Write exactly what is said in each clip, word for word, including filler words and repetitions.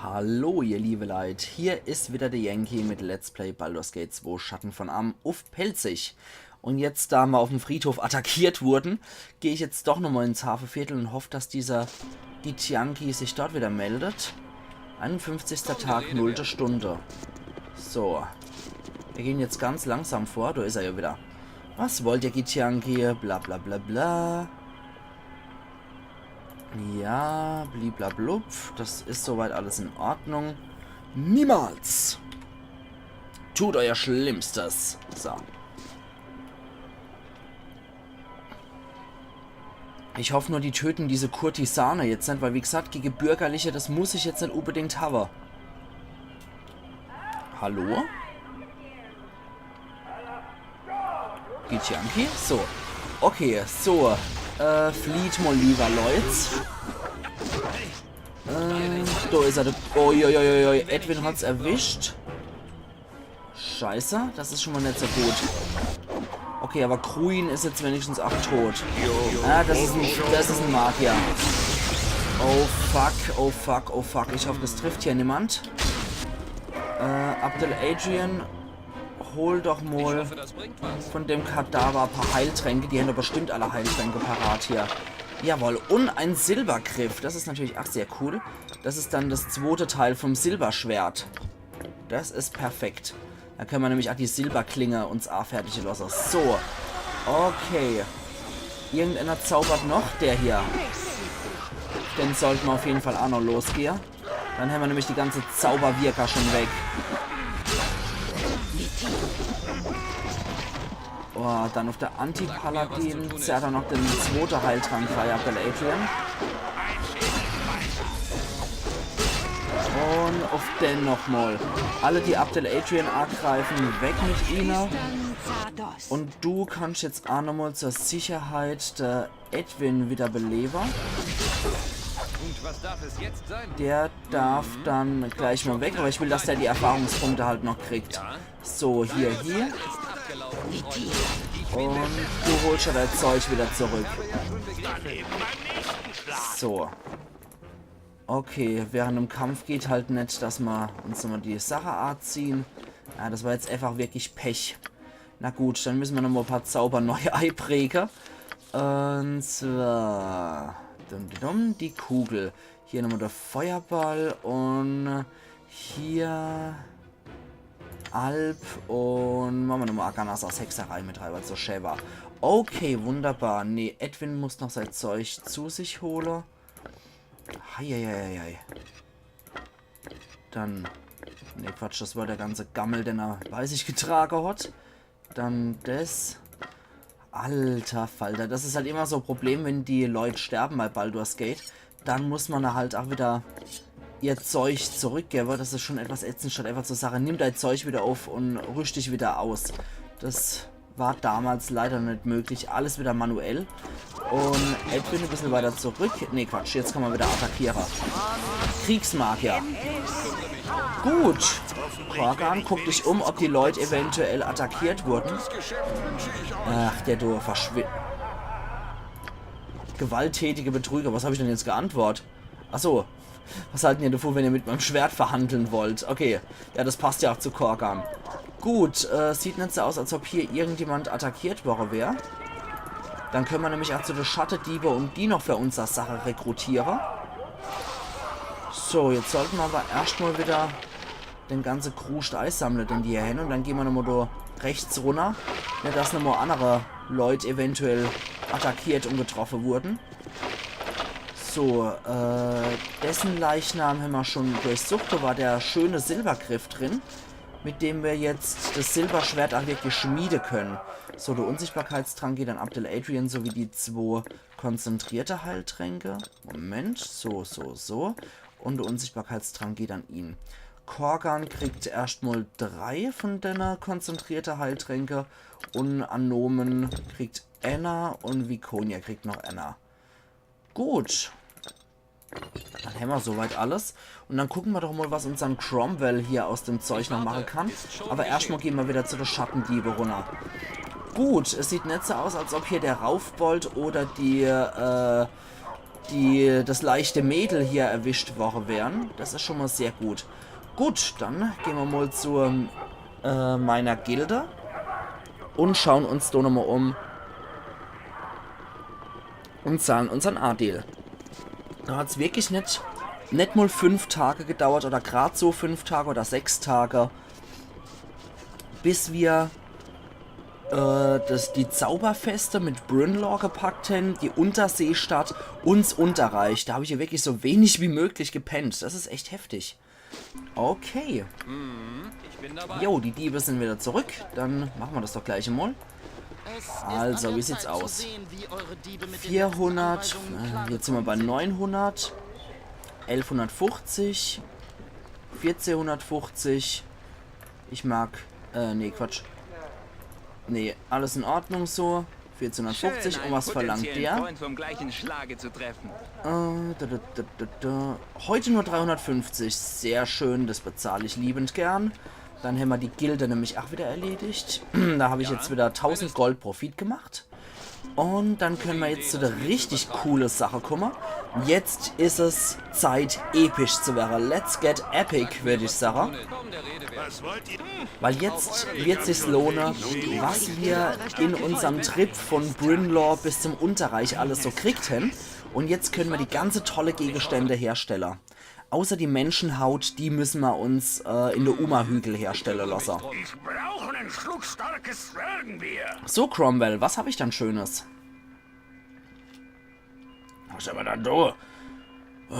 Hallo, ihr liebe Leit, hier is wieder der Yankee mit Let's Play Baldur's Gate zwei Schatten von Amn uff Pälzisch. Und jetzt, da mer uffm Friedhof attackiert wurden, geh ich jetzt doch nochmal ins Hafeviertel und hoff, dass dieser Githyanki sich dort wieder meldet. Einundfünfzigster Tag, nullte Stunde. So. Wir gehen jetzt ganz langsam vor. Da is er ja wieder. Was wollt ihr, Githyanki? Bla bla bla bla. Ja, bliblablub. Das is soweit alles in Ordnung. Niemals! Tut euer Schlimmstes. So. Ich hoff nur, die töten diese Kurtisane jetzt net, weil wie gesagt, gege Bürgerliche, das muss ich jetzt net unbedingt hawe. Hallo? Githyanki? So. Okay, so. Äh, flieht mal lieber, Leut. Äh, da is er. Der, uiuiuiui, Edwin hat's erwischt. Scheiße, das is schon mal net so gut. Okay, aber Kruin is jetzt wenigstens auch tot. Ah, das is ein, das is ein Magier. Oh fuck, oh fuck, oh fuck. Ich hoff, das trifft hier niemand. Äh, Abdel Adrian, hol doch mal von dem Kadaver paar Heiltränke. Die hän doch bestimmt alle Heiltränke parat hier. Jawohl, und ein Silbergriff. Das is natürlich auch sehr cool. Das is dann das zwote Teil vom Silberschwert. Das is perfekt. Da könne mer nämlich auch die Silberklinge uns auch fertig losse. So. Okay. Irgendeiner zaubert noch. Der hier. Den sollte mer auf jeden Fall auch noch losgehe. Dann hämmer nämlich die ganze Zauberwirker schon weg. Oh, dann auf der Anti-Paladin zerrt er noch den zwote Heiltrank frei, Abdel Adrian. Und auf den nochmal. Alle, die Abdel Adrian angreifen, weg mit ihnen. Und du kannst jetzt auch nochmal zur Sicherheit der Edwin wieder belebe. Und was darf es jetzt sein? Der darf dann gleich mal weg, aber ich will, dass der die Erfahrungspunkte halt noch kriegt. So, hier, hier. Und du holst ja dein Zeug wieder zurück. So. Okay, während dem Kampf geht halt net, dass mer uns nochmal die Sache anziehen. Ja, das war jetzt einfach wirklich Pech. Na gut, dann müssen mer nochmal ein paar Zauber neu eipräge. Und zwar... Dum, dum, dum, die Kugel. Hier nochmal der Feuerball und hier... Alp und machen wir nochmal Aganas aus Hexerei mit rein, weil's so schön war. Okay, wunderbar. Nee, Edwin muss noch sein Zeug zu sich holen. Heieieiei. Dann... Nee, Quatsch, das war der ganze Gammel, den er bei sich getragen hat. Dann das... Alter Falter, das is halt immer so ein Problem, wenn die Leute sterben bei Baldur's Gate, dann muss man da halt auch wieder ihr Zeug zurückgeben. Das is schon etwas ätzend, statt einfach zu sagen, nimm dein Zeug wieder auf und rüst dich wieder aus. Das war damals leider nicht möglich. Alles wieder manuell. Und Edwin ein bisschen weiter zurück. Nee, Quatsch, jetzt kann man wieder attackieren. Kriegsmagier. Gut. Korgan, guck dich um, ob die Leute eventuell attackiert wurden. Ach, der doofe Verschwi... Gewalttätige Betrüger. Was hab ich denn jetzt geantwortet? Ach so. Was halten ihr davon, wenn ihr mit meinem Schwert verhandeln wollt? Okay. Ja, das passt ja auch zu Korgan. Gut, äh, sieht net so aus, als ob hier irgendjemand attackiert worden wär. Dann können wir nämlich auch zu den Schattediebe und die noch für unsere Sache rekrutieren. So, jetzt sollten wir aber erstmal wieder den ganze Kruscht einsammeln, den die hier haben. Und dann gehen wir nochmal da rechts runter. Nicht, dass nochmal andere Leute eventuell attackiert und getroffen wurden. So, äh, dessen Leichnam haben wir schon durchsucht. Da war der schöne Silbergriff drin, mit dem wir jetzt das Silberschwert auch wirklich schmieden können. So, der Unsichtbarkeitstrank geht an Abdel Adrian sowie die zwei konzentrierte Heiltränke. Moment, so, so, so. Und der Unsichtbarkeitstrank geht an ihn. Korgan kriegt erstmal drei von denen konzentrierte Heiltränke. Und Anomen kriegt einer und Viconia kriegt noch einer. Gut. Dann haben wir soweit alles. Und dann gucken wir doch mal, was unsern Cromwell hier aus dem Zeug noch machen kann. Aber erstmal gehen wir wieder zu der Schattendiebe runter. Gut, es sieht net so aus, als ob hier der Raufbold oder die, äh, die, das leichte Mädel hier erwischt worre wären. Das is schon mal sehr gut. Gut, dann gehn mer mal zu, äh, meiner Gilde und schauen uns do nochmal um und zahlen unsern Adel. Do hat's wirklich net, net mal fünf Tage gedauert oder grad so fünf Tage oder sechs Tage, bis wir, äh, das, die Zauberfeste mit Brynlor gepackt hen, die Unterseestadt und 's Unterreich. Da hab ich ja wirklich so wenig wie möglich gepennt. Das is echt heftig. Okay. Jo, die Diebe sind wieder zurück. Dann machen wir das doch gleich mal. Also, wie sieht's aus? Vierhundert, äh, jetzt sind wir bei neunhundert, elfhundertfünfzig, vierzehnhundertfünfzig. Ich mag, äh, nee, Quatsch. Nee, alles in Ordnung so. Vierzehnhundertfünfzig, und was verlangt der? Freund vom gleichen Schlage zu treffen. Äh, da, da, da, da, da. Heute nur dreihundertfünfzig, sehr schön, das bezahl ich liebend gern. Dann hämmer die Gilde nämlich auch wieder erledigt. Da hab ich jetzt wieder tausend Gold Profit gemacht. Und dann können wir jetzt zu der richtig coole Sache kommen. Jetzt is es Zeit, episch zu werre. Let's get epic, würd ich sagen. Weil jetzt wird sich's lohnen, was wir in unserm Trip von Brynlor bis zum Unterreich alles so kriegt hen. Und jetzt können wir die ganze tolle Gegenstände herstellen. Außer die Menschenhaut, die müssen wir uns, äh, in der Uma-Hügel herstellen lassen. Ich brauch einen Schluck starkes Zwergenbier. So, Cromwell, was hab ich dann Schönes? Was hämmer dann do? Oh,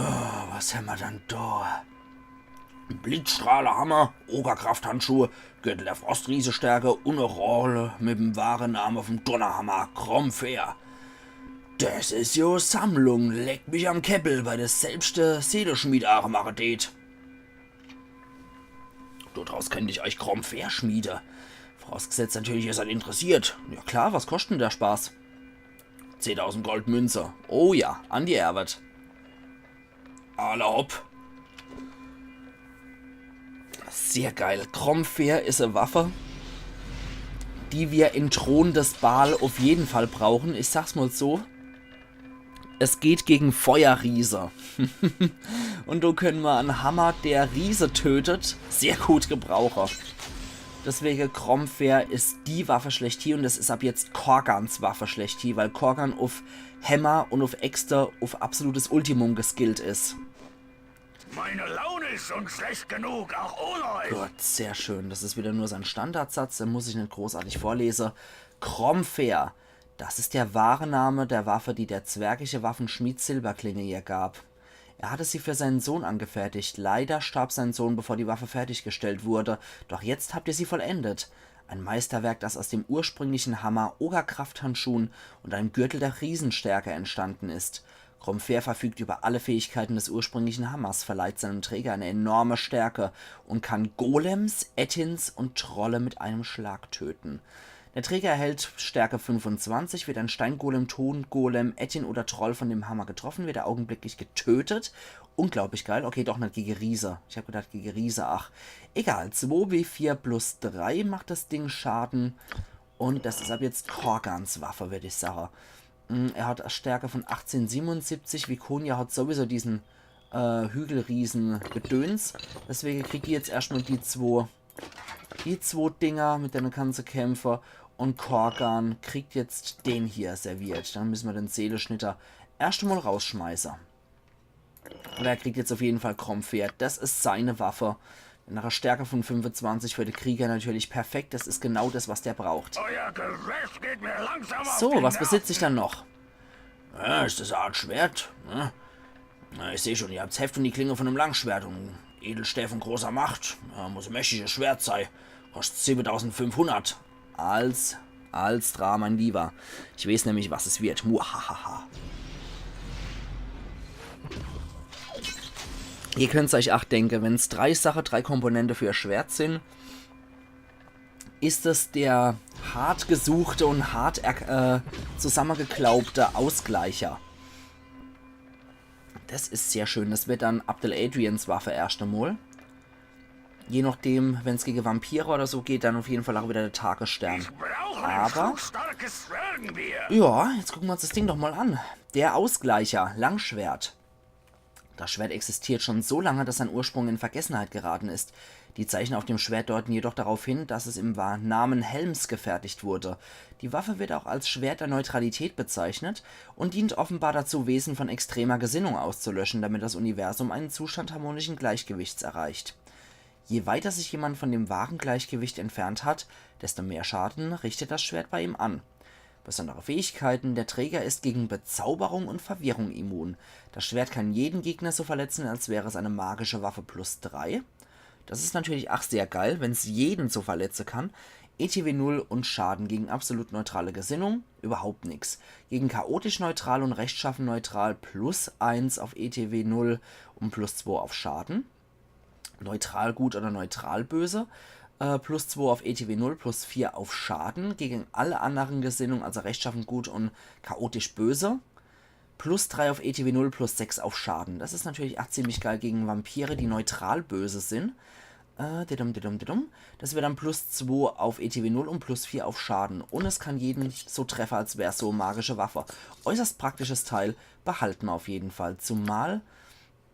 was hämmer dann do? Blitzstrahlehammer, Ogerkrafthandschuhe, Gürtel der Frostriesestärke und e Rolle mit'm Wahrenname vom Donnerhammer, Gromfair. Das is jo Sammlung, leck mich am Käppel, weil das selbschte Seeleschmied aach mache tät. Dodraus könnt ich euch Gromfair schmiede. Vorausgesetzt natürlich, ihr seid interessiert. Ja klar, was koscht dann der Spaß? Zehntausend Goldmünze. Oh ja, an die Erwet. Alla hopp. Sehr geil. Gromfair is e Waffe, die wir in Thron des Baal auf jeden Fall brauchen. Ich sag's mal so. Es geht gegen Feuerriese. Und do können wir en Hammer, der Riese tötet, sehr gut gebrauchen. Deswege Gromfair is die Waffe schlechthin und es is ab jetzt Korgans Waffe schlechthin, weil Korgan auf Hämmer und auf Äxte auf absolutes Ultimum geskillt is. Meine Laune ist schon schlecht genug, auch ohne euch. Gut, sehr schön. Das is wieder nur sein Standardsatz, den muss ich net großartig vorlesen. Gromfair. Das ist der wahre Name der Waffe, die der zwergische Waffenschmied Silberklinge ihr gab. Er hatte sie für seinen Sohn angefertigt. Leider starb sein Sohn, bevor die Waffe fertiggestellt wurde. Doch jetzt habt ihr sie vollendet. Ein Meisterwerk, das aus dem ursprünglichen Hammer, Ogerkrafthandschuhen und einem Gürtel der Riesenstärke entstanden ist. Gromfair verfügt über alle Fähigkeiten des ursprünglichen Hammers, verleiht seinem Träger eine enorme Stärke und kann Golems, Ettins und Trolle mit einem Schlag töten. Der Träger erhält Stärke fünfundzwanzig, wird ein Steingolem, Tongolem, Ettin oder Troll von dem Hammer getroffen, wird er augenblicklich getötet. Unglaublich geil. Okay, doch net gegen Riese. Ich hab gedacht, gegen Riese, ach. Egal, zwei W vier plus drei macht das Ding Schaden. Und das is ab jetzt Korgans Waffe, würd ich sagen. Mm, er hat Stärke von achtzehn siebenundsiebzig. Viconia hat sowieso diesen, äh, Hügelriesen-Gedöns. Deswegen kriegt die jetzt erschtmal die zwo, die zwo Dinger, mit denen kann se kämpfe. Und Korgan kriegt jetzt den hier serviert. Dann müssen wir den Seeleschnitter erscht mal rausschmeißen. Aber er kriegt jetzt auf jeden Fall Gromfair. Das is seine Waffe. Nach einer Stärke von fünfundzwanzig für den Krieger natürlich perfekt. Das is genau das, was der braucht. Euer Geräusch geht mir langsam auf die Nerven. So, was besitz ich dann noch? Ja, is das e Art Schwert? Ne? Na, ich seh schon, ihr habt's Heft und die Klinge von einem Langschwert und Edelstäbe von großer Macht. Ja, muss e mächtiges Schwert sei. Kostet siebentausendfünfhundert. Als, als dra, mein Lieber. Ich weiß nämlich, was es wird. Muahaha. Ihr könnt's euch ach denke, wenn's drei Sache, drei Komponente für e Schwert sin, is es der hart gesuchte und hart er-, äh, zusammengeklaubte Ausgleicher. Das is sehr schön. Das wird dann Abdel Adrians Waffe erscht emol. Je nachdem, wenn's gegen Vampire oder so geht, dann auf jeden Fall auch wieder der Tagesstern. Ich brauche ein Schluck starkes Zwergenbier. Aber ja, jetzt gucken wir uns das Ding doch mal an. Der Ausgleicher, Langschwert. Das Schwert existiert schon so lange, dass sein Ursprung in Vergessenheit geraten ist. Die Zeichen auf dem Schwert deuten jedoch darauf hin, dass es im Wa- Namen Helms gefertigt wurde. Die Waffe wird auch als Schwert der Neutralität bezeichnet und dient offenbar dazu, Wesen von extremer Gesinnung auszulöschen, damit das Universum einen Zustand harmonischen Gleichgewichts erreicht. Je weiter sich jemand von dem wahren Gleichgewicht entfernt hat, desto mehr Schaden richtet das Schwert bei ihm an. Besondere Fähigkeiten: Der Träger ist gegen Bezauberung und Verwirrung immun. Das Schwert kann jeden Gegner so verletzen, als wäre es eine magische Waffe plus drei. Das ist natürlich ach sehr geil, wenn's jeden so verletze kann. E T W null und Schaden gegen absolut neutrale Gesinnung, überhaupt nix. Gegen chaotisch neutral und rechtschaffen neutral plus eins auf E T W null und plus zwei auf Schaden. Neutral gut oder neutral böse. Äh, plus zwei auf E T W null, plus vier auf Schaden. Gegen alle anderen Gesinnungen, also rechtschaffen gut und chaotisch böse, plus drei auf E T W null, plus sechs auf Schaden. Das ist natürlich ach ziemlich geil gegen Vampire, die neutral böse sind. Äh, didum, didum, didum. Das wäre dann plus zwei auf E T W null und plus vier auf Schaden. Und es kann jeden so treffe, als wär's so magische Waffe. Äußerst praktisches Teil, behalten wir auf jeden Fall. Zumal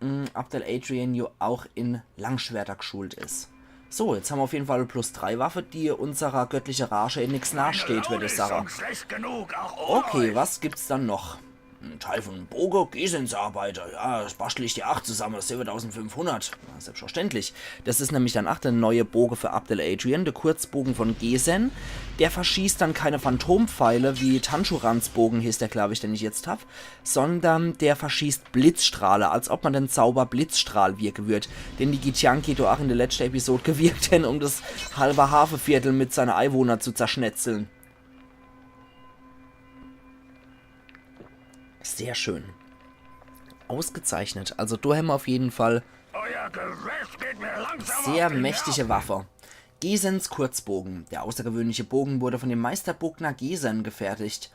mh, Abdel Adrian ja auch in Langschwerter geschult ist. So, jetzt haben wir auf jeden Fall plus drei Waffe, die unserer göttliche Rage in nix nachsteht, würde ich sagen. Okay, was gibt's dann noch? Ein Teil von Boge, Gesens Arbeiter. Ja, das bastel ich dir ach zusammen, das siebentausendfünfhundert. Ja, selbstverständlich. Das ist nämlich dann ach der neue Boge für Abdel Adrian, der Kurzbogen von Gesen. Der verschießt dann keine Phantompfeile, wie Tanchurans Bogen hieß der, glaube ich, den ich jetzt hab, sondern der verschießt Blitzstrahle, als ob man den Zauber Blitzstrahl wirke würd, den die Githyanki do ach in der letzten Episode gewirkt haben, um das halbe Hafeviertel mit seine Einwohner zu zerschnetzeln. Sehr schön. Ausgezeichnet. Also do haben wir auf jeden Fall sehr mächtige Waffe. Gesens Kurzbogen. Der außergewöhnliche Bogen wurde von dem Meisterbogner Gesen gefertigt.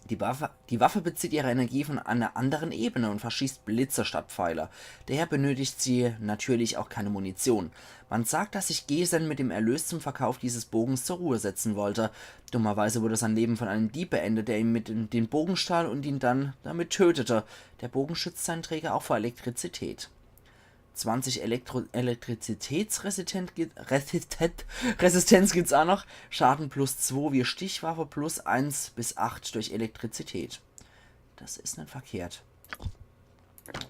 Die Waffe, die Waffe bezieht ihre Energie von einer anderen Ebene und verschießt Blitze statt Pfeile. Daher benötigt sie natürlich auch keine Munition. Man sagt, dass sich Gesen mit dem Erlös zum Verkauf dieses Bogens zur Ruhe setzen wollte. Dummerweise wurde sein Leben von einem Dieb beendet, der ihm mit in den Bogen stahl und ihn dann damit tötete. Der Bogen schützt seinen Träger auch vor Elektrizität. zwanzig Elektro Elektrizitätsresistent gi- resistent, Resistenz gibt's auch noch. Schaden plus zwei wie Stichwaffe, plus eins bis acht durch Elektrizität. Das ist nicht verkehrt.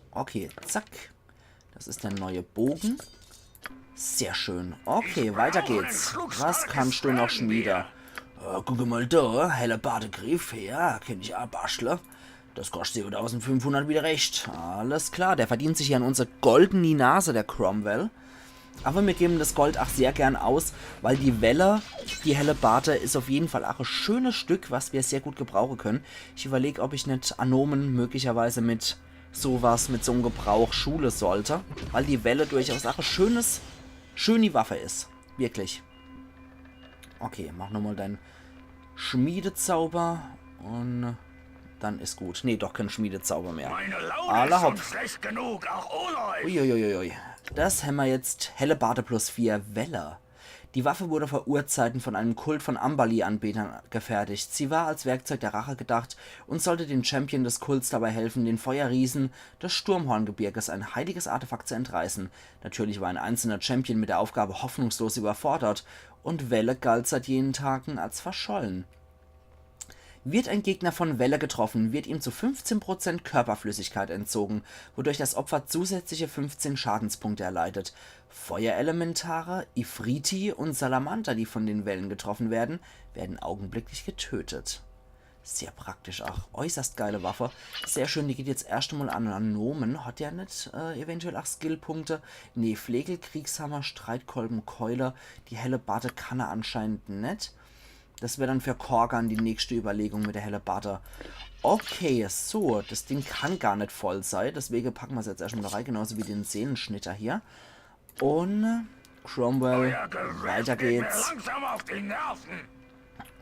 Okay, zack. Das ist der neue Bogen. Sehr schön. Okay, weiter geht's. Was kannst du noch schmiede? Äh, guck mal da, Hellebardegriff. Ja, kenn ich auch baschtle. Das kostet siebentausendfünfhundert wieder recht. Alles klar, der verdient sich hier an unsere goldene Nase, der Cromwell. Aber wir geben das Gold auch sehr gern aus, weil die Welle, die Hellebarde, ist auf jeden Fall auch ein schönes Stück, was wir sehr gut gebrauchen können. Ich überleg, ob ich nicht Anomen möglicherweise mit sowas, mit so einem Gebrauch schule sollte, weil die Welle durchaus auch ein schönes, schöne Waffe ist. Wirklich. Okay, mach nochmal deinen Schmiedezauber und dann ist gut. Nee, doch kein Schmiedezauber mehr. Meine Laune Alla ist schon hopp. Schlecht genug, auch ohne euch. Uiuiuiui. Das haben wir jetzt. Hellebarde plus vier Welle. Die Waffe wurde vor Urzeiten von einem Kult von Amberlea-Anbetern gefertigt. Sie war als Werkzeug der Rache gedacht und sollte den Champion des Kults dabei helfen, den Feuerriesen des Sturmhorngebirges ein heiliges Artefakt zu entreißen. Natürlich war ein einzelner Champion mit der Aufgabe hoffnungslos überfordert und Welle galt seit jenen Tagen als verschollen. Wird ein Gegner von Welle getroffen, wird ihm zu fünfzehn Prozent Körperflüssigkeit entzogen, wodurch das Opfer zusätzliche fünfzehn Schadenspunkte erleidet. Feuerelementare, Ifriti und Salamander, die von den Wellen getroffen werden, werden augenblicklich getötet. Sehr praktisch auch. Äußerst geile Waffe. Sehr schön, die geht jetzt erst einmal an Anomen. Hat der nicht äh, eventuell auch Skillpunkte? Nee, Flegel, Kriegshammer, Streitkolben, Keule. Die Hellebarde kann er anscheinend nicht. Das wäre dann für Korgan die nächste Überlegung mit der Hellebarde. Okay, so, das Ding kann gar nicht voll sein. Deswegen packen wir es jetzt erstmal da rein, genauso wie den Seelenschnitter hier. Und Cromwell, weiter geht's. Langsam auf die Nerven.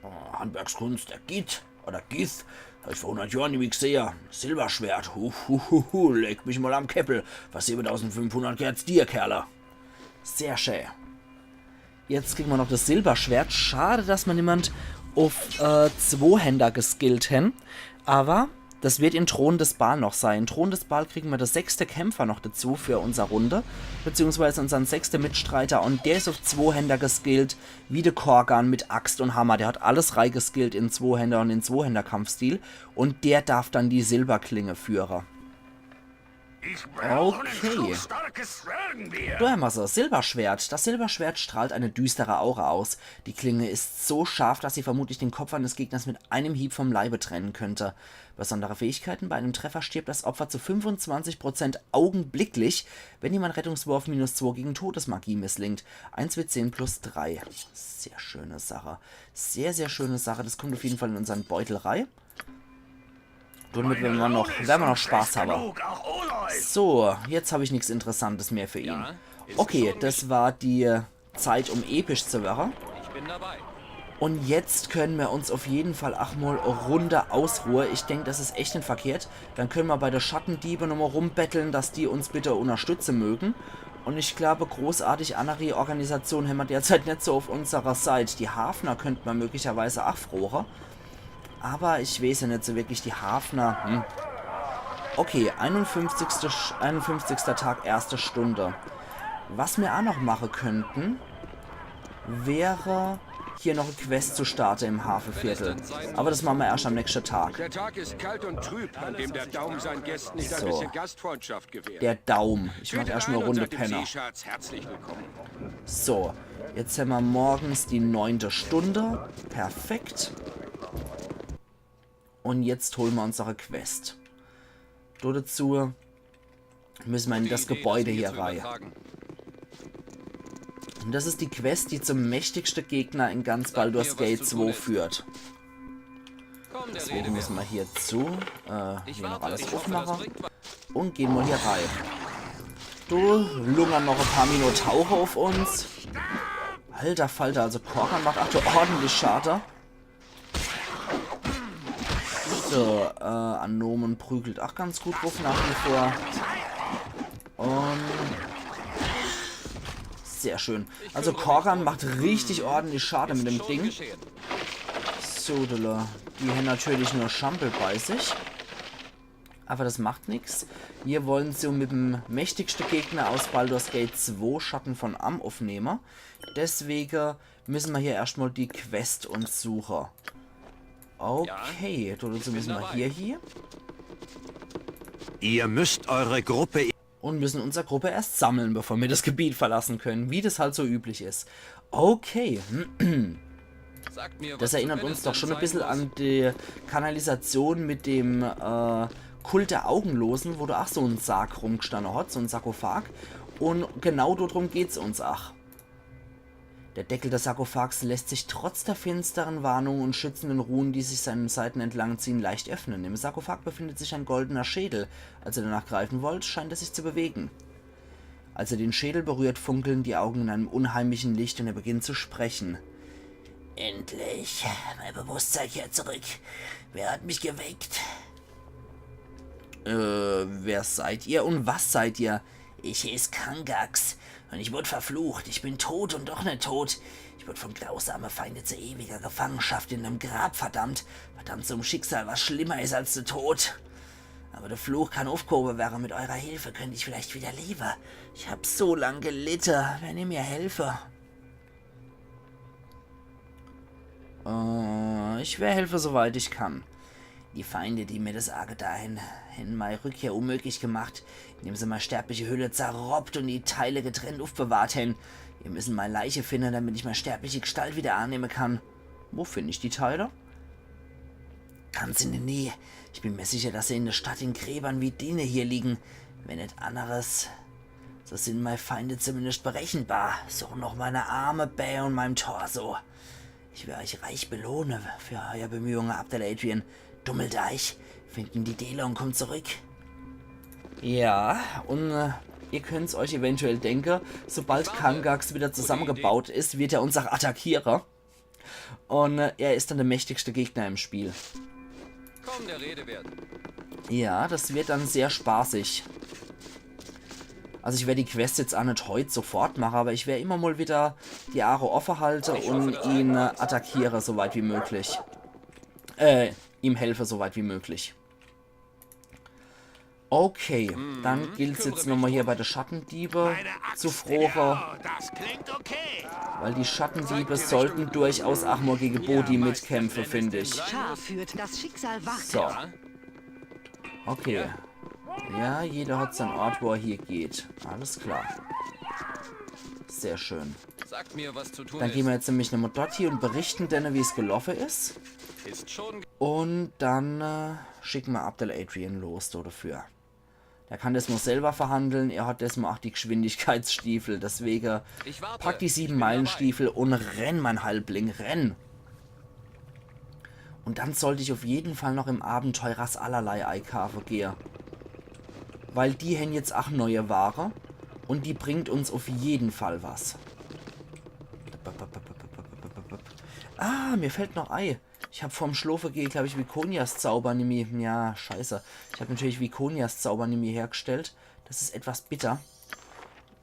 Oh, Handwerkskunst, der Gith, oder Gith, hab ich vor hundert Jahren nie mehr gesehen. Silberschwert, hu, hu, hu, hu, leck mich mal am Käppel. Was siebentausendfünfhundert gehört's dir, Kerle. Sehr schön. Jetzt kriegen wir noch das Silberschwert. Schade, dass wir niemand auf äh, Zwohänder geskillt haben. Aber Das wird in Thron des Bhaal noch sein. In Thron des Bhaal kriegen wir de sechste Kämpfer noch dazu für unser Runde, beziehungsweise unsern sechste Mitstreiter. Und der is auf Zwohänder geskillt, wie de Korgan mit Axt und Hammer. Der hat alles reigeskillt in Zwohänder und in Zwohänder-Kampfstil. Und der darf dann die Silberklinge führe. Ich brauche Okay. ein so starkes Zwergenbier. Da haben wir sie. Silberschwert. Das Silberschwert strahlt eine düstere Aura aus. Die Klinge ist so scharf, dass sie vermutlich den Kopf eines Gegners mit einem Hieb vom Leibe trennen könnte. Besondere Fähigkeiten: Bei einem Treffer stirbt das Opfer zu fünfundzwanzig Prozent augenblicklich, wenn ihm ein Rettungswurf minus zwei gegen Todesmagie misslingt. Eins W zehn plus drei. Sehr schöne Sache. Sehr, sehr schöne Sache. Das kommt auf jeden Fall in unseren Beutel rein. Damit werden wir noch, werden wir noch Spaß haben. Genug, auch ohne euch. So, jetzt habe ich nichts Interessantes mehr für ihn. Ja, ist Okay, schon das war die Zeit, um episch zu werden. Ich bin dabei. Und jetzt können wir uns auf jeden Fall auch mal eine Runde ausruhen. Ich denke, das ist echt nicht verkehrt. Dann können wir bei der Schattendiebe nochmal rumbetteln, dass die uns bitte unterstützen mögen. Und ich glaube, großartig andere Organisation haben wir derzeit nicht so auf unserer Seite. Die Hafner könnte man möglicherweise auch froren. Aber ich weiß ja nicht so wirklich, die Hafner. Hm. Okay, einundfünfzigster Sch- einundfünfzigster Tag, erste Stunde. Was wir auch noch machen könnten, wäre hier noch eine Quest zu starten im Hafeviertel. Aber das machen wir erst am nächsten Tag. Der Tag ist kalt und trüb, an dem der Daum seinen Gästen nicht So. ein bisschen Gastfreundschaft gewährt. Der Daum. Ich mach Tretet erst mal ein eine und Runde seid dem Penner. Seeschatz herzlich willkommen. So, jetzt haben wir morgens die neunte Stunde. Perfekt. Und jetzt holen wir uns noch eine Quest. Do dazu müssen wir in das Gebäude hier rein. Und das ist die Quest, die zum mächtigsten Gegner in ganz Baldur's Gate zwei führt. Deswegen müssen wir hier zu, äh, hier noch alles aufmachen. Und gehen mal hier rein. Do lungern noch ein paar Minotaure auf uns. Alter Falter, also Korgan macht auch ordentlich Schade. So, äh, Anomen prügelt auch ganz gut rum nach wie vor. Und sehr schön. Also Korgan macht richtig ordentlich Schade mit dem Ding. So, die haben natürlich nur Schampel bei sich. Aber das macht nix. Wir wollen so mit dem mächtigsten Gegner aus Baldur's Gate zwei, Schatten von Amn, aufnehmen. Deswegen müssen wir hier erstmal die Quest uns suchen. Okay, dazu müssen wir hier, hier. Ihr müsst eure Gruppe Und müssen unsere Gruppe erst sammeln, bevor wir das Gebiet verlassen können, wie das halt so üblich ist. Okay, Sagt mir, das was erinnert zu uns doch schon ein Winnenden bisschen sein an die Kanalisation mit dem äh, Kult der Augenlosen, wo da auch so ein Sarg rumgestanden hat, so ein Sarkophag. Und genau darum geht's uns auch. Der Deckel des Sarkophags lässt sich trotz der finsteren Warnung und schützenden Runen, die sich seinen Seiten entlang ziehen, leicht öffnen. Im Sarkophag befindet sich ein goldener Schädel. Als ihr danach greifen wollt, scheint er sich zu bewegen. Als er den Schädel berührt, funkeln die Augen in einem unheimlichen Licht und er beginnt zu sprechen. Endlich, mein Bewusstsein kehrt zurück. Wer hat mich geweckt? Äh, wer seid ihr und was seid ihr? Ich hieß Kangax und ich wurde verflucht. Ich bin tot und doch nicht tot. Ich wurde von grausamen Feinden zu ewiger Gefangenschaft in einem Grab verdammt. Verdammt zum Schicksal, was schlimmer ist als der Tod. Aber der Fluch kann aufgehoben werden. Mit eurer Hilfe könnte ich vielleicht wieder leben. Ich hab so lang gelitten. Wenn ihr mir helfe. Äh, ich werde helfen, soweit ich kann. Die Feinde, die mir das Arge dahin, hin meine Rückkehr unmöglich gemacht, indem sie meine sterbliche Hülle zerroppt und in Teile getrennt aufbewahrt haben. Wir müssen meine Leiche finden, damit ich meine sterbliche Gestalt wieder annehmen kann. Wo finde ich die Teile? Ganz in der Nähe. Ich bin mir sicher, dass sie in der Stadt in Gräbern wie dene hier liegen. Wenn nicht anderes, so sind meine Feinde zumindest berechenbar. Suchen noch meine Arme, Bää und meinen Torso. Ich werde euch reich belohnen für eure Bemühungen, Abdel Adrian. Dummelt euch, findet die Däle und kommt zurück. Ja, und äh, ihr könnt's euch eventuell denken, sobald Kangax wieder zusammengebaut ist, wird er uns auch attackieren. Und äh, er ist dann der mächtigste Gegner im Spiel. Kaum der Rede wert. Ja, das wird dann sehr spaßig. Also ich werde die Quest jetzt auch nicht heut sofort machen, aber ich werde immer mal wieder die Auge offen halten und ihn äh, attackieren, soweit wie möglich. Äh, ihm helfen, soweit wie möglich. Okay, dann gilt's jetzt nochmal hier bei de Schattendiebe zu froche. Das klingt okay. Weil die Schattendiebe sollten durchaus ach mal gege Bodhi mitkämpfe, find ich. Schar führt, das Schicksal wacht. So. Okay. Ja, jeder hat sein Ort, wo er hier geht. Alles klar. Sehr schön. Sagt mir, was zu tun Dann ist. gehen wir jetzt nämlich nochmal dort hier und berichten denne, wie es gelaufen ist. Ist schon Und dann äh, schicken wir Abdel Adrian los do dafür. Der kann das nur selber verhandeln, er hat das mal auch die Geschwindigkeitsstiefel. Deswegen Ich warte. pack die sieben Meilenstiefel und renn, mein Halbling, renn. Und dann sollte ich auf jeden Fall noch im Abenteurers allerlei eikaufe gehe. Weil die hän jetzt auch neue Ware und die bringt uns auf jeden Fall was. Ah, mir fällt noch ei. Ich hab vorm Schlofe gehe, glaub ich, Vikonias Zauber nimmi. Ja, scheiße. Ich hab natürlich Vikonias Zauber nimmi hergestellt. Das ist etwas bitter.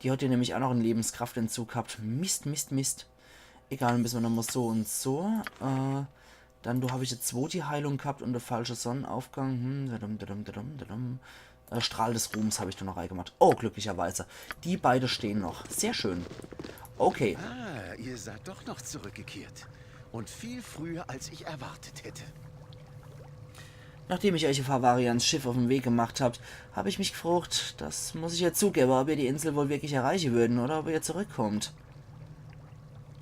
Die hat ja nämlich auch noch einen Lebenskraftentzug gehabt. Mist, Mist, Mist. Egal, müssen wir nochmal so und so. Äh, dann, du hab ich jetzt zwo die Heilung gehabt und der falsche Sonnenaufgang. Hm, dadum, dadum, dadum, dadum. Äh, Strahl des Ruhms hab ich da noch reingemacht. Oh, glücklicherweise. Die beide stehen noch. Sehr schön. Okay. Ah, ihr seid doch noch zurückgekehrt. Und viel früher, als ich erwartet hätte. Nachdem ich euch auf Havarians Schiff auf den Weg gemacht habt, hab ich mich gefragt, das muss ich ja zugeben, ob ihr die Insel wohl wirklich erreichen würden oder ob ihr zurückkommt.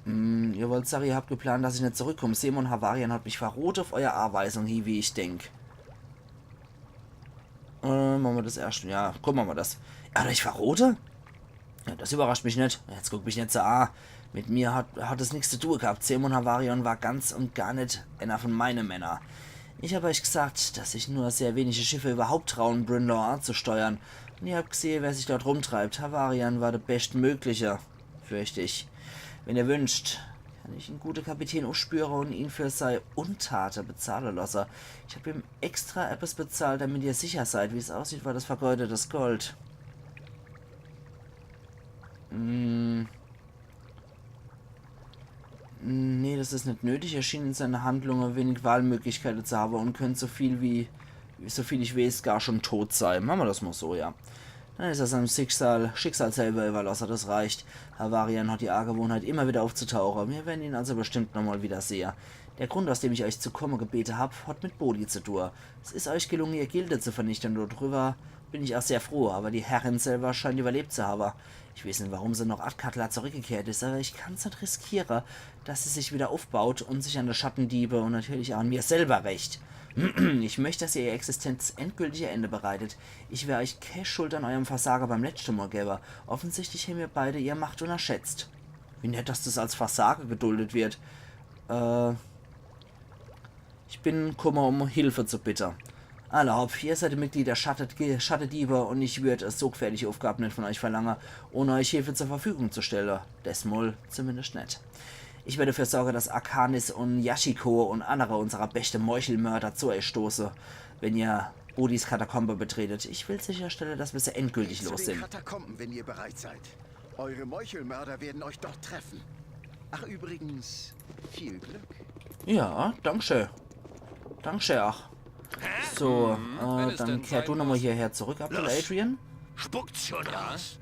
Hm, ihr wollt sagen, ihr habt geplant, dass ich nicht zurückkomme. Simon Havarian hat mich verrot auf euer Anweisung hin, wie ich denk. Äh, machen wir das erste. Ja, gucken wir mal das. Er hat euch verrote? Ja, das überrascht mich nicht. Jetzt guck mich nicht so an. Mit mir hat, hat es nichts zu tun gehabt. Simon Havarian war ganz und gar nicht einer von meinen Männern. Ich hab euch gesagt, dass sich nur sehr wenige Schiffe überhaupt trauen, Brynlor anzusteuern. Und ihr habt gesehen, wer sich dort rumtreibt. Havarian war der bestmögliche, fürcht ich. Wenn ihr wünscht, kann ich einen guten Kapitän aufspüren und ihn für sei Untate bezahlen lassen. Ich hab ihm extra etwas bezahlt, damit ihr sicher seid. Wie es aussieht, war das vergeudetes Gold. Hm. Nee, das ist nicht nötig. Er schien in seiner Handlung wenig Wahlmöglichkeiten zu haben und könnte so viel wie, so viel ich weiß, gar schon tot sein. Machen wir das mal so, ja. Dann ist er seinem Schicksal, Schicksal selber überlassen, das reicht. Havarian hat die Angewohnheit, immer wieder aufzutauchen. Wir werden ihn also bestimmt nochmal wieder sehen. Der Grund, aus dem ich euch zu kommen gebeten hab, hat mit Bodhi zu tun. Es ist euch gelungen, ihr Gilde zu vernichten und darüber bin ich auch sehr froh, aber die Herrin selber scheint überlebt zu haben. Ich weiß nicht, warum sie nach Athkatla zurückgekehrt ist, aber ich kann's nicht riskieren, dass sie sich wieder aufbaut und sich an der Schattendiebe und natürlich auch an mir selber rächt. Ich möchte, dass ihr ihr Existenz endgültig ein Ende bereitet. Ich wär euch keine Schuld an eurem Versagen beim letzten Mal geben. Offensichtlich haben wir beide ihr Macht unterschätzt. Wie nett, dass das als Versagen geduldet wird. Äh, ich bin kummer, um Hilfe zu bitten. Alla hopp, ihr seid Mitglied der Schattet-, Ge-, Schattendiebe und ich würd es sorgfältig Aufgaben nicht von euch verlangen, ohne euch Hilfe zur Verfügung zu stellen. Desmal zumindest nicht. Ich werde dafür sorgen, dass Arcanis und Yashiko und andere unserer beste Meuchelmörder zu euch stoßen, wenn ihr Bodhis Katakombe betretet. Ich will sicherstellen, dass wir sie endgültig Zu los den sind. Katakomben, wenn ihr bereit seid. Eure Meuchelmörder werden euch dort treffen. Ach, übrigens, viel Glück. Ja, danke schön. Danke schön, ach. So, äh, dann kehr du nochmal hierher zurück, Abdel Adrian. Spuckt's schon aus.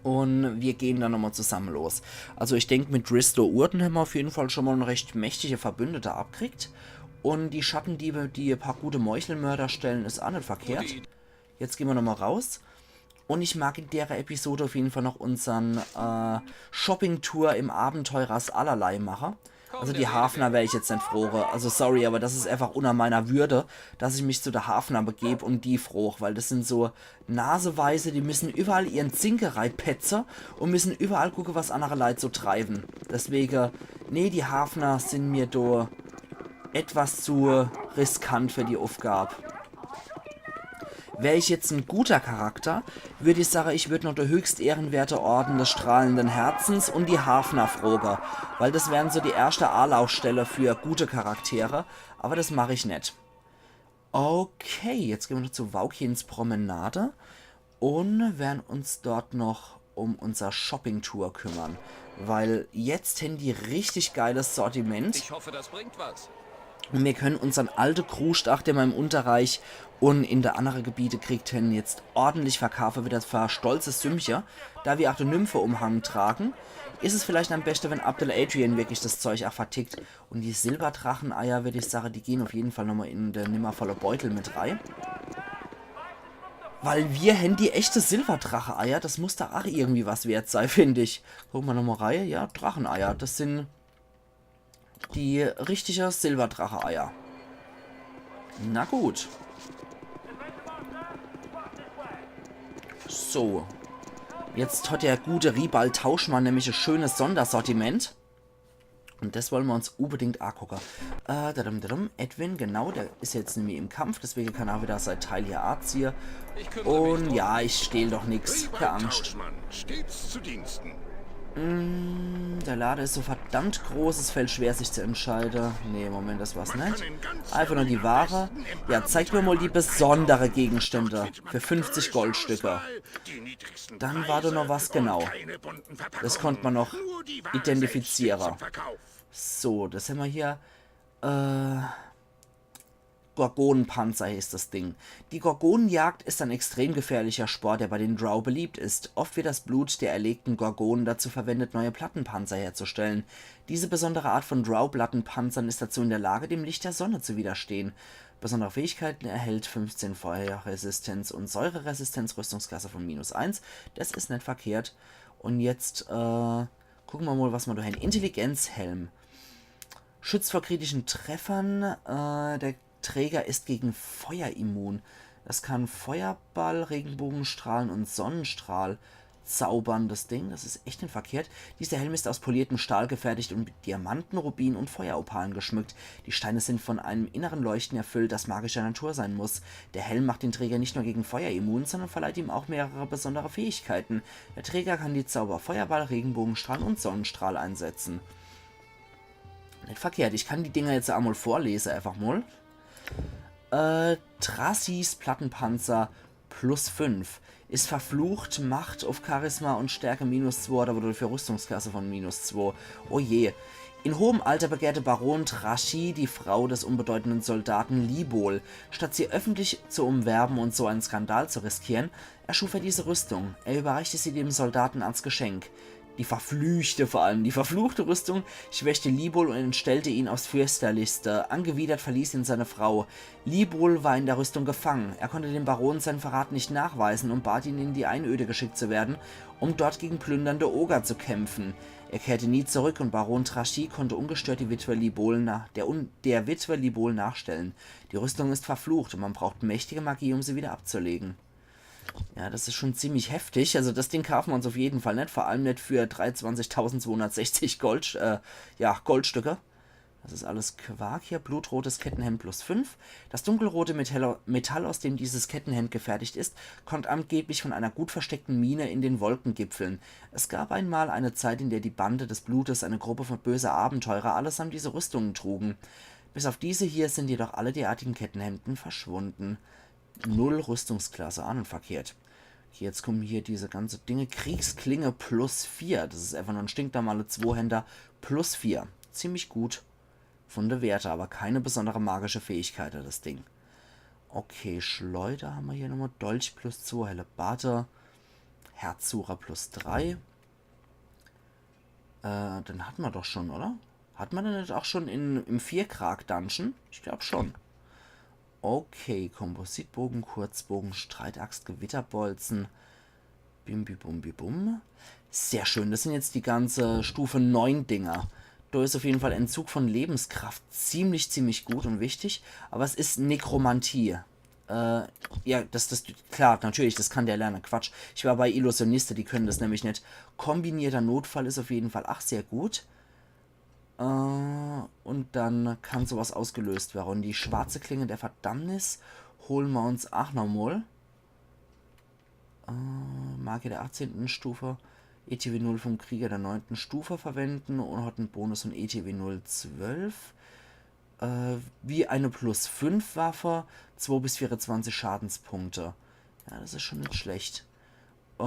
Und wir gehen dann nochmal zusammen los. Also ich denk, mit Risto Urden haben wir auf jeden Fall schon mal einen recht mächtigen Verbündeten abgekriegt. Und die Schattendiebe, die ein paar gute Meuchelmörder stellen, ist auch nicht verkehrt. Jetzt gehen wir nochmal raus. Und ich mag in der Episode auf jeden Fall noch unseren äh, Shopping-Tour im Abenteurers allerlei machen. Also die Hafner wär ich jetzt nicht froh. Also sorry, aber das ist einfach unter meiner Würde, dass ich mich zu der Hafner begeb und die froch, weil das sind so Naseweise, die müssen überall ihren Zinke reipetze und müssen überall gucke, was andere Leit so treiben. Deswege, nee, die Hafner sind mir do etwas zu riskant für die Aufgab. Wär ich jetzt ein guter Charakter, würd ich sagen, ich würd noch der höchst ehrenwerte Orden des strahlenden Herzens und die Hafner froge, weil das wären so die erste Anlaufstelle für gute Charaktere, aber das mach ich net. Okay, jetzt gehen wir noch zu Waukins Promenade und werden uns dort noch um unser Shopping-Tour kümmern, weil jetzt haben die richtig geiles Sortiment. Ich hoffe, das bringt was. Un mir kenne unsern alte Kruscht, ach, den mer im Unterreich un in de annere Gebiete kriegt hen, jetzt ordentlich verkaafe, widder für e stolzes Sümmche, da mer ach de Nymphe-Umhang trage. Is es vielleicht am beschte, wenn Abdel Adrian wirklich des Zeug ach vertickt. Un die Silberdracheneier, würd ich sage, die gehn uff jeden Fall nochmol in de nimmervolle Beutel mit rei. Weil mir hen die echte Silberdracheneier, des muss doch ach irgendwie was wert sei, find ich. Gucke mer nochmol rei. Ja, Dracheneier, des sin die richtige Silberdracheneier. Na gut. So. Jetzt hat de gute Ribald Tauschmann nämlich e schönes Sondersortiment. Un des wolle mer uns unbedingt agucke. Äh, dadum, dadum. Edwin, genau, der is jetzt nämlich im Kampf, deswege kann er widder sei Teil hier aziehe. Un ja, ich stehl doch nix. Kee Angscht. Tauschmann, stets zu Diensten. Mm, de Lade is so verdammt groß, es fällt schwer, sich zu entscheide. Nee, Moment, des war's net. Einfach nur die Ware. Ja, zeig mer mol die besondere Gegenstände für fünfzig Goldstücke. Dann war do noch was, genau. Des konnt mer noch identifiziere. So, des hämmer hier. Äh, Gorgonenpanzer heeßt des Ding. Die Gorgonenjagd ist ein extrem gefährlicher Sport, der bei den Drow beliebt ist. Oft wird das Blut der erlegten Gorgonen dazu verwendet, neue Plattenpanzer herzustellen. Diese besondere Art von Drow-Plattenpanzern ist dazu in der Lage, dem Licht der Sonne zu widerstehen. Besondere Fähigkeiten: erhält fünfzehn Feuerresistenz und Säureresistenz, Rüstungsklasse von minus eins. Des is net verkehrt. Un jetzt, äh, gucke mer mol, was mer do hen. Intelligenzhelm. Schützt vor kritischen Treffern. Äh, der Träger ist gegen Feuer immun. Es kann Feuerball, Regenbogenstrahlen und Sonnenstrahl zaubern, des Ding. Des is echt net verkehrt. Dieser Helm ist aus poliertem Stahl gefertigt und mit Diamanten, Rubinen und Feueropalen geschmückt. Die Steine sind von einem inneren Leuchten erfüllt, das magischer Natur sein muss. Der Helm macht den Träger nicht nur gegen Feuer immun, sondern verleiht ihm auch mehrere besondere Fähigkeiten. Der Träger kann die Zauber Feuerball, Regenbogenstrahl und Sonnenstrahl einsetzen. Net verkehrt, ich kann die Dinger jetzt emol vorlese, einfach mol. Äh, Trashis Plattenpanzer plus fünf. Is verflucht, Macht uff Charisma und Stärke minus zwei, hat awwer dafür Rüstungsklasse von minus zwei. Oh je. In hohem Alter begehrte Baron Trashi die Frau des unbedeutenden Soldaten Libol. Statt sie öffentlich zu umwerben und so einen Skandal zu riskieren, erschuf er diese Rüstung. Er überreichte sie dem Soldaten als Geschenk. Die verfluchte, vor allem die verfluchte Rüstung, schwächte Libol und entstellte ihn aufs Fürchterlichste. Angewidert verließ ihn seine Frau. Libol war in der Rüstung gefangen. Er konnte dem Baron seinen Verrat nicht nachweisen und bat ihn, in die Einöde geschickt zu werden, um dort gegen plündernde Oger zu kämpfen. Er kehrte nie zurück und Baron Trashi konnte ungestört die Witwe Libol nach, der, Un der Witwe Libol nachstellen. Die Rüstung ist verflucht und man braucht mächtige Magie, um sie wieder abzulegen. Ja, des is schon ziemlich heftig. Also des Ding kaafe mer uns uff jeden Fall net. Vor allem net für dreiundzwanzigtausendzweihundertsechzig Gold, äh, ja, Goldstücke. Des is alles Quark hier. Blutrotes Kettenhemd plus fünf. Das dunkelrote Metall, Metall, aus dem dieses Kettenhemd gefertigt ist, kommt angeblich von einer gut versteckten Mine in den Wolkengipfeln. Es gab einmal eine Zeit, in der die Bande des Blutes, eine Gruppe von böser Abenteurer, allesamt diese Rüstungen trugen. Bis auf diese hier sind jedoch alle derartigen Kettenhemden verschwunden. Null Rüstungsklasse, an und verkehrt. Okay, jetzt kommen hier diese ganze Dinge. Kriegsklinge plus vier. Des is einfach nur en stinknormale Zwohänder plus vier. Ziemlich gut von de Werte, awwer keine besondere magische Fähigkeit hat des Ding. Okay, Schleuder hämmer hier nochmol. Dolch plus zwei, Hellebarde. Herzsucher plus drei. Äh, den hat mer doch schon, oder? Hat mer den net ach schon in, im Vierkrag-Dungeon? Ich glaub schon. Okay, Kompositbogen, Kurzbogen, Streitaxt, Gewitterbolzen. Bim, bim, bum, bim, bum. Sehr schön, des sin jetzt die ganze Stufe neun Dinger. Do is uff jeden Fall Entzug von Lebenskraft ziemlich, ziemlich gut und wichtig. Awwer es is Nekromantie. Äh, ja, des, des, klar, natürlich, des kann der lerne. Quatsch. Ich war bei Illusioniste, die können des nämlich net. Kombinierter Notfall is uff jeden Fall ach sehr gut. Äh, und dann kann sowas ausgelöst werre. Und die schwarze Klinge der Verdammnis hole mer uns ach nochmol. Äh, Magier der achtzehnten Stufe, E T W null vom Krieger der neunten Stufe verwenden und hat en Bonus von E T W null zwölf. Äh, wie eine plus fünf Waffe, zwei bis vierundzwanzig Schadenspunkte. Ja, des is schon net schlecht. Äh,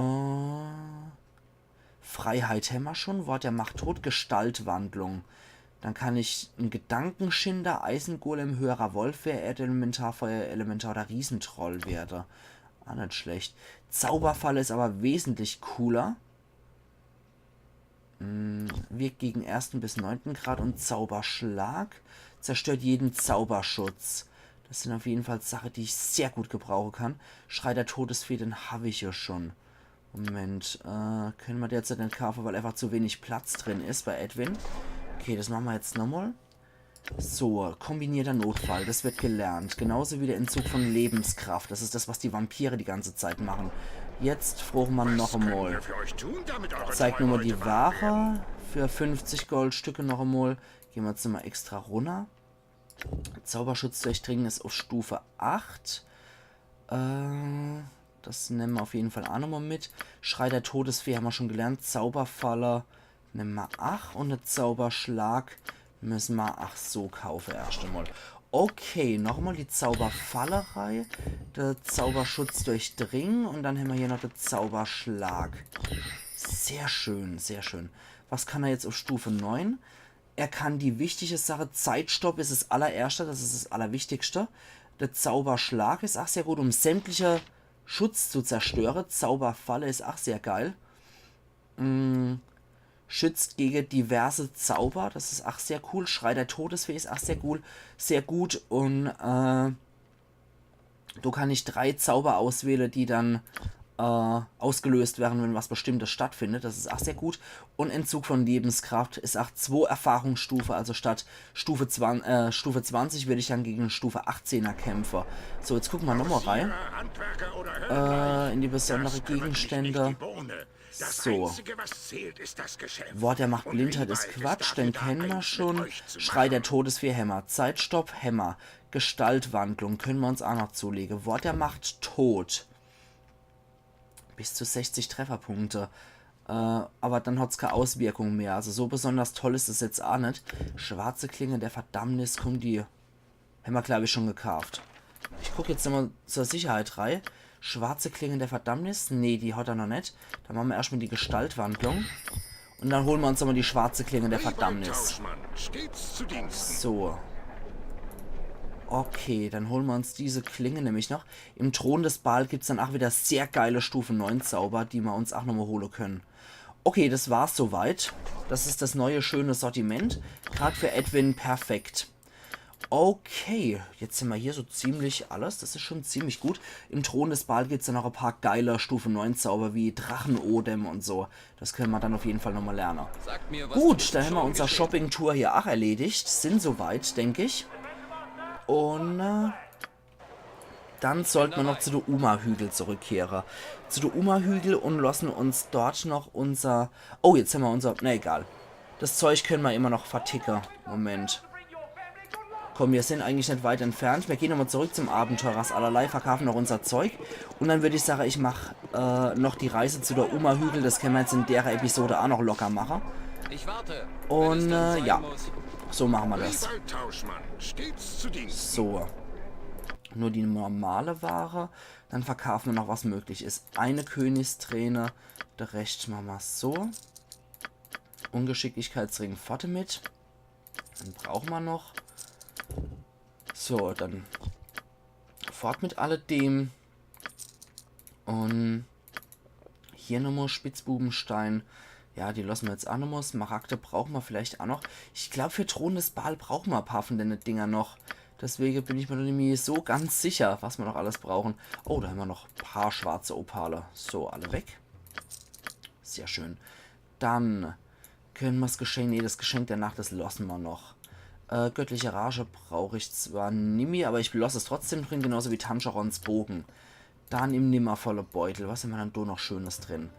Freiheit hämmer schon, Wort der Macht tot, Gestaltwandlung. Dann kann ich en Gedankenschinder, Eisengolem, höherer Wolf, Erdelementar, Feuerelementar oder Riesentroll werde. Ah, net schlecht. Zauberfalle is aber wesentlich cooler. Mm, wirkt gegen ersten bis neunten Grad und Zauberschlag. Zerstört jeden Zauberschutz. Das sind auf jeden Fall Sache, die ich sehr gut gebrauche kann. Schrei der Todesfee, den hab ich ja schon. Moment, äh, könne mer derzeit net kaafe, weil einfach zu wenig Platz drin is bei Edwin. Okay, das mache mer jetzt nochmal. So, kombinierter Notfall, das wird gelernt. Genauso wie der Entzug von Lebenskraft. Das is das, was die Vampire die ganze Zeit machen. Jetzt froche mer noch einmal. Zeig nur mal die Ware für fünfzig Goldstücke noch einmal. Gehen mer jetzt mal extra runter. Zauberschutz durchdringen is auf Stufe acht. Äh, das nemme mer auf jeden Fall auch nochmal mit. Schrei der Todesfee haben mer schon gelernt. Zauberfalle nemme mer aach und en Zauberschlag müsse mer aach so kaufe erst einmal. Okay, noch einmal die Zauberfalle rei. Der Zauberschutz durchdringen und dann haben mer hier noch den Zauberschlag. Sehr schön, sehr schön. Was kann er jetzt auf Stufe neun? Er kann die wichtige Sache, Zeitstopp is das allererschte, das is das Allerwichtigste. Der Zauberschlag is aach sehr gut, um sämtliche Schutz zu zerstöre. Zauberfalle is aach sehr geil. Mm, schützt gegen diverse Zauber, das is aach sehr cool. Schrei der Todesfee is aach sehr cool, sehr gut. Und äh, du kann ich drei Zauber auswähle, die dann äh, ausgelöst werden, wenn was Bestimmtes stattfindet. Das is aach sehr gut. Und Entzug von Lebenskraft is aach zwei Erfahrungsstufe, also statt Stufe zwanzig, äh, Stufe zwanzig würde ich dann gegen Stufe achtzehner kämpfe. So, jetzt gucke mer nochmal rei. Äh, in die besondere Gegenstände. So. Wort der Macht Blindheit is Quatsch, den kenne mer schon. Schrei der Todesfee, Hämmer. Zeitstopp, Hämmer. Gestaltwandlung könne mer uns aach noch zulege. Wort der Macht Tod. Bis zu sechzig Trefferpunkte. Äh, aber dann hat's keine Auswirkung mehr. Also so besonders toll is es jetzt aach net. Schwarze Klinge der Verdammnis, komm, die hämmer, glaub ich, schon gekaaft. Ich guck jetzt nochmal zur Sicherheit rei. Schwarze Klinge der Verdammnis? Nee, die hat er noch net. Dann mache mer erstmal die Gestaltwandlung. Und dann hole mer uns nochmal die schwarze Klinge der Verdammnis. So. Okay, dann hole mer uns diese Klinge nämlich noch. Im Thron des Baal gibt's dann aach wieder sehr geile Stufe neun Zauber, die mer uns aach nochmal hole könne. Okay, das war's soweit. Das is das neue schöne Sortiment. Grad für Edwin perfekt. Okay, jetzt hämmer hier so ziemlich alles. Das is schon ziemlich gut. Im Thron des Baal gibt's dann noch e paar geile Stufe neun Zauber wie Drachenodem und so. Das könne mer dann auf jeden Fall nochmal lerne. Gut, dann hämmer unser Shopping-Tour hier aach erledigt. Sin soweit, denk ich. Und äh, dann sollte mer noch zu de Uma-Hügel zurückkehre. Zu de Uma-Hügel und losse uns dort noch unser... Oh, jetzt hämmer unser... Na egal. Das Zeug könne mer immer noch verticke. Moment. Komm, mir sin eigentlich net weit entfernt. Mir gehen nochmal zurück zum Abenteurers Allerlei, verkaufe noch unser Zeug. Und dann würd ich sage, ich mach äh, noch die Reise zu de Uma-Hügel. Das könne mer jetzt in dere Episode aach noch locker mache. Und äh, ja. So mache mer das. So. Nur die normale Ware. Dann verkaufe mer noch, was möglich is. Eine Königsträne. De Rescht mache mer so. Ungeschicklichkeitsring fort mit. Den brauche mer noch. So, dann fort mit alledem. Und hier nochmal Spitzbubenstein. Ja, die losse mer jetzt aach nochmal. Smaragde brauche mer vielleicht aach noch. Ich glaub, für Thron des Baal brauche mer e paar von dene Dinger noch. Deswege bin ich mer noch nimmi so ganz sicher, was mer noch alles brauche. Oh, da hämmer noch e paar schwarze Opale. So, alle weg. Sehr schön. Dann könne mer's Geschenk, nee, das Geschenk der Nacht, das losse mer noch. Äh, göttliche Rage brauch ich zwar nimmi, aber ich loss es trotzdem drin, genauso wie Tancherons Bogen. Dann im Nimmervolle Beutel, was hämmer dann do noch Schönes drin?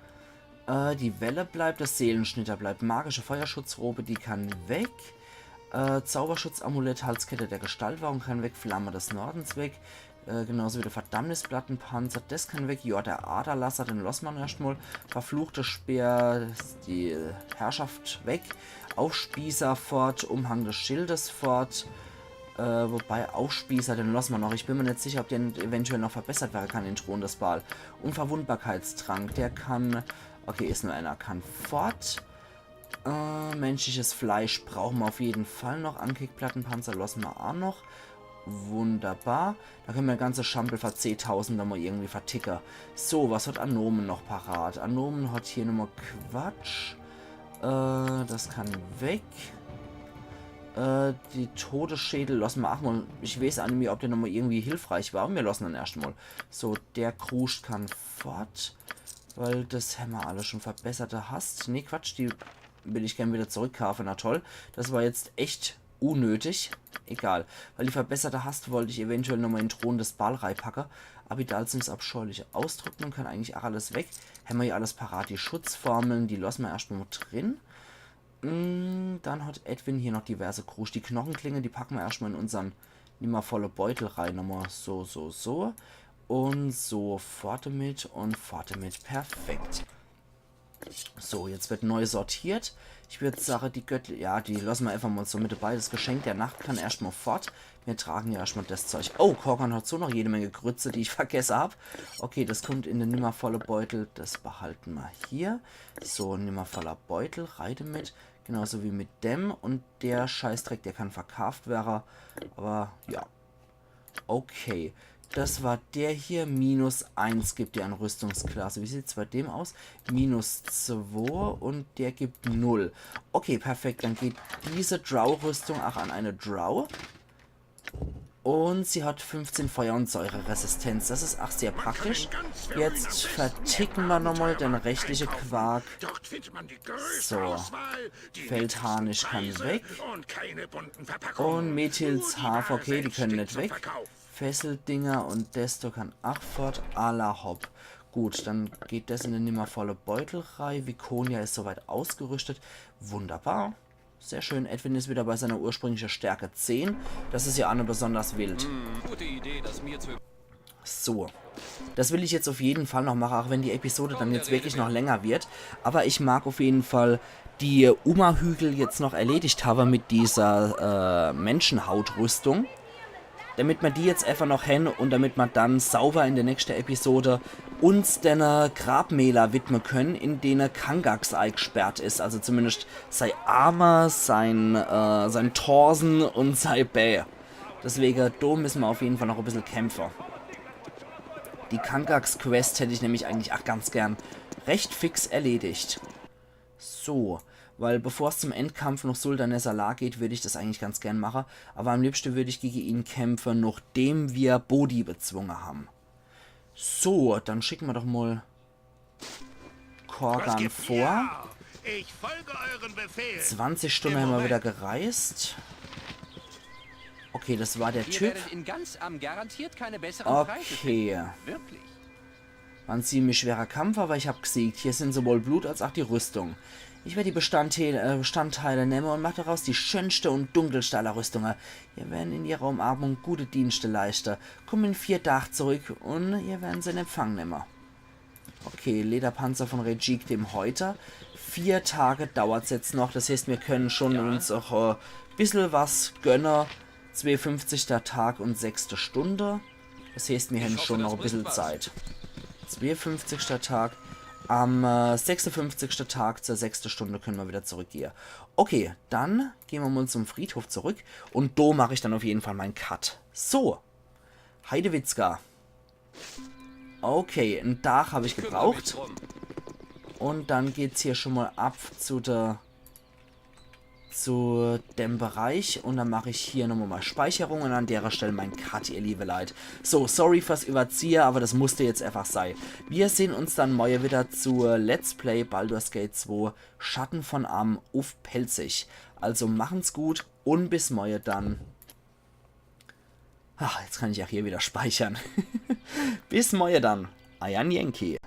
Äh, die Welle bleibt, das Seelenschnitter bleibt, magische Feuerschutzrobe, die kann weg. Äh, Zauberschutzamulett, Halskette der Gestaltwahrung kann weg, Flamme des Nordens weg. Äh, genauso wie der Verdammnisplattenpanzer, das kann weg. Ja, der Aderlasser, den losse mer erscht mol. Verfluchte Speer, die Herrschaft weg. Aufspießer fort, Umhang des Schildes fort. Äh, wobei, Aufspießer, den losse mer noch. Ich bin mer net sicher, ob der eventuell noch verbessert werre kann in Thron des Baal. Unverwundbarkeitstrank, der kann... Okay, is nur einer, kann fort. Äh, menschliches Fleisch brauche mer uff jeden Fall noch. Ankickplattenpanzer losse mer aa noch. Wunderbar. Do kenne mer e ganze Schampel fer zehntausend nochmol irgendwie verticke. So, was hat Anomen noch parat? Anomen hat hier nochmol Quatsch. Äh, das kann weg. Äh, die Todesschädel losse mer aa mol. Ich weeß aa nimmi, ob der nochmol irgendwie hilfreich war. Mir losse en erscht mol. So, der Kruscht kann fort. Weil das hämmer alle schun verbessert. Do hast. Nee, Quatsch, die will ich gern wieder zurückkaafe. Na toll. Das war jetzt echt unnötig. Egal. Weil die verbesserte Hast wollt ich eventuell nochmol in Thron des Baal reipacke. Abidalsims abscheuliche Austrocknung kann eigentlich aa alles weg. Hämmer hier alles parat. Die Schutzformeln, die losse mer erscht mol drin. Mm, dann hat Edwin hier noch diverse Kruscht. Die Knochenklinge, die packe mer erscht mol in unsern nimmervolle Beutel rei. Nochmol so, so, so. Un so, fort demit un fort demit. Perfekt. So, jetzt wird neu sortiert. Ich würd sage, die Göttli-, ja, die losse mer einfach mol so mit debei. Das Geschenk der Nacht kann erscht mol fort. Mir trage ja erscht mol das Zeug. Oh, Korgan hat so noch jede Menge Grütze, die ich vergesse hab. Okay, das kommt in de nimmervolle Beutel. Das behalte mer hier. So, nimmervoller Beutel, rei demit. Genauso wie mit dem. Un der Scheißdreck, der kann verkaaft werre. Aber ja. Okay. Das war der hier. Minus eins gibt der an Rüstungsklasse. Wie sieht's bei dem aus? Minus zwei un der gibt null. Okay, perfekt. Dann geht diese Drow-Rüstung aa an eine Drow. Un sie hat fünfzehn Feuer- un Säureresistenz. Das is aa sehr praktisch. Jetzt verticke mer nochmol den restliche Quark. So. Feldharnisch kann weg. Un Methils Hafer, okay, die kenne net weg. Fesseldinger un Desto kann aa fort. Alla hopp. Gut, dann geht das in de nimmervolle Beutel rei. Viconia is soweit ausgerüstet. Wunderbar. Sehr schön, Edwin is wieder bei seiner ursprüngliche Stärke zehn. Das is ja aa net besonders wild. Gute Idee, das mir zu So. Das will ich jetzt uff jeden Fall noch mache, aa wenn die Episode dann jetzt wirklich noch länger wird. Aber ich mag uff jeden Fall die Umahügel jetzt noch erledigt hawwe mit dieser, äh, Menschenhautrüstung. Damit mer die jetzt einfach noch hän un damit mer dann sauber in de nächste Episode uns denne Grabmäler widme kenne, in dene Kangax eigsperrt is. Also zumindest sei Arme, sein, äh, sein Torsen un sei Bää. Deswege, do misse mer uff jeden Fall noch e bissel kämpfe. Die Kangax-Quest hätt ich nämlich eigentlich aa ganz gern recht fix erledigt. So, weil bevor's zum Endkampf noch Suldanes Alar geht, würd ich das eigentlich ganz gern mache. Aber am liebschte würd ich gege ihn kämpfe, nochdem mer Bodhi bezwunge hän. So, dann schicke mer doch mol Korgan vor. Ich folge euren Befehlen. Zwanzig Stunde hämmer wieder gereist. Okay, das war der Ihr Typ. Werdet in Ganzam garantiert keine besseren Preise finden. Okay. Wirklich. War en ziemlich schwerer Kampf, aber ich hab gesiegt. Hier sin sowohl Blut als auch die Rüstung. Ich werd die Bestandteile, äh, Bestandteile nemme und mach daraus die schönste und dunkelste aller Rüstunge. Ihr werdet in ihrer Umarmung gute Dienste leiste. Kumm in vier Tag zurück und ihr werdet se in Empfang nemme. Okay, Lederpanzer von Rejiek dem Häuter. Vier Tage dauert's jetzt noch, das heißt, mir können schon uns auch, äh, bissel was gönne. Zwee fünfzigster Tag und sechste Stunde. Das heißt, mir hän schon noch e bissel Zeit. Zwee fünfzigster Tag. Am, äh, sechsefünfzigste Tag zur sechste Stunde können mer wieder zurückgehe. Okay, dann gehn mer mol zum Friedhof zurück. Und do mach ich dann auf jeden Fall mein Cut. So. Heidewitzka. Okay, en Tag hab ich gebraucht. Und dann geht's hier schon mol ab zu der, zu dem Bereich. Und dann mach ich hier nochmol mei Speicherung und an derer Stell mein Cut, ihr liebe Leit. So, sorry fürs Überziehe, aber das musste jetzt einfach sei. Wir sehn uns dann morje wieder zu Let's Play Baldur's Gate zwei Schatten von Amn uff Pälzisch. Also machen's gut und bis morje dann. Ach, jetzt kann ich auch hier wieder speichern. Bis morje dann. Eier Yankee.